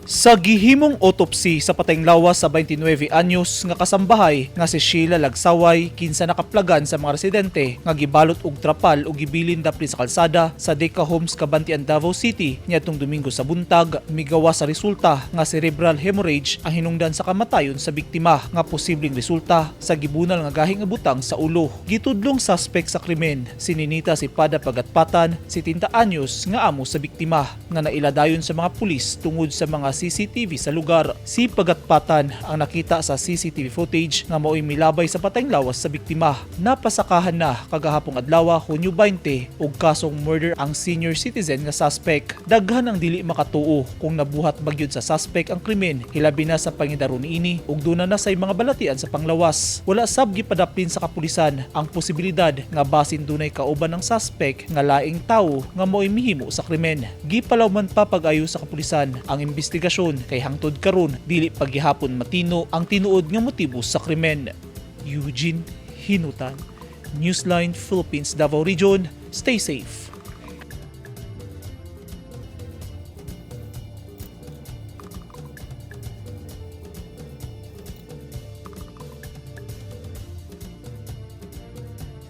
Sa gihimong autopsy sa patayng lawas sa 29 anyos nga kasambahay nga si Sheila Lagsaway, kinsa nakaplagan sa mga residente nga gibalot og trapal ug gibilin dapit sa kalsada sa Deca Homes, Cabantian, Davao City niadtong Domingo sa buntag, migawa sa resulta nga cerebral hemorrhage ang hinungdan sa kamatayon sa biktima nga posibleng resulta sa gibunal nga gahi nga butang sa ulo. Gitudlong suspect sa krimen si Ninita Sipada Pagatpatan, 70 anyos nga amo sa biktima, nga nailadayon sa mga pulis tungod sa mga CCTV sa lugar. Si Pagatpatan ang nakita sa CCTV footage nga mao'y milabay sa patayng lawas sa biktima. Napasakahan na kagahapong adlaw, Hunyo 20, og kasong murder ang senior citizen nga suspect. Daghan ang dili makatuo kung nabuhat ba gyud sa suspect ang krimen, hilabi na sa pangidaro niini ug duna na say mga balatian sa panglawas. Wala sab gipadaplin sa kapulisan ang posibilidad nga basin dunay kauban ng suspect nga laing tawo nga mao'y mihimo sa krimen. Gipalawman pa pag-ayo sa kapulisan ang investigasyon kay hangtod karon dili paghihapon matino ang tinuod nga motibo sa krimen. Eugene Hinutan, Newsline Philippines, Davao Region. Stay safe.